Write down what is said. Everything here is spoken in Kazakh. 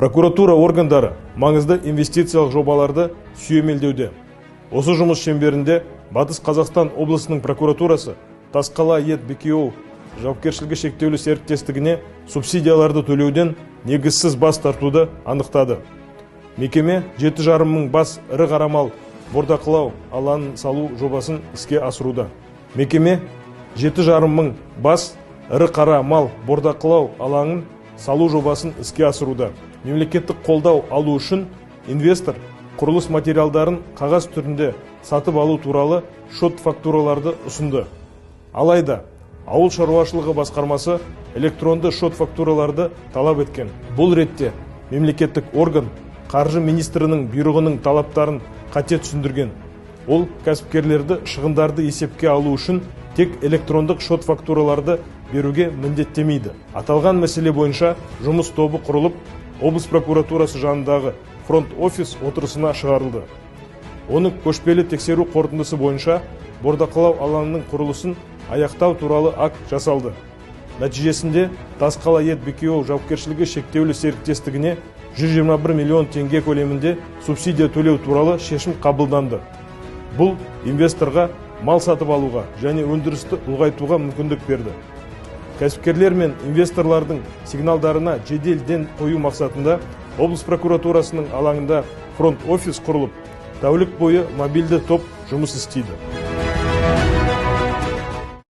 Прокуратура органдары маңызды инвестициялық жобаларды сүйемелдеуде. Осы жұмыс шеңберінде Батыс Қазақстан облысының прокуратурасы Тасқала ет БКО жауапкершілігі шектеулі серіктестігіне субсидияларды төлеуден негізсіз бас тартуды анықтады. Мекеме 7,5 мың бас ірі қара мал бордақылау алаңын салу жобасын іске асыруда. Мекеме 7,5 мың бас ірі қара мал бордақылау алаңын салу жобасын іске асыруда. Мемлекеттік қолдау алу үшін инвестор құрылыс материалдарын қағаз түрінде сатып алу туралы шот-фактураларды ұсынды. Алайда ауыл шаруашылығы басқармасы электронды шот-фактураларды талап еткен. Бұл ретте мемлекеттік орган қаржы министрінің бұйрығының талаптарын қате түсіндірген. Ол кәсіпкерлерді шығындарды есепке алу үшін тек электрондық шот-фактураларды беруге міндеттемейді. Аталған мәселе бойынша жұмыс тобы құрылып, облыс прокуратурасы жанындағы фронт-офис отырысына шығарылды. Оны көшпелі тексеру қорытындысы бойынша бордақылау алаңының құрылысын аяқтау туралы акт жасалды. Нәтижесінде Тасқала ет БКО жауапкершілігі шектеулі серіктестігіне 121 миллион теңге көлемінде субсидия төлеу туралы шешім қабылданды. Бұл инвесторға мал сатып алуға және өндірісті ұлғайтуға мүмкіндік берді. Кәсіпкерлер мен инвесторлардың сигналдарына жедел ден қою мақсатында облыс прокуратурасының алаңында фронт-офис құрылып, тәулік бойы мобильді топ жұмыс істейді.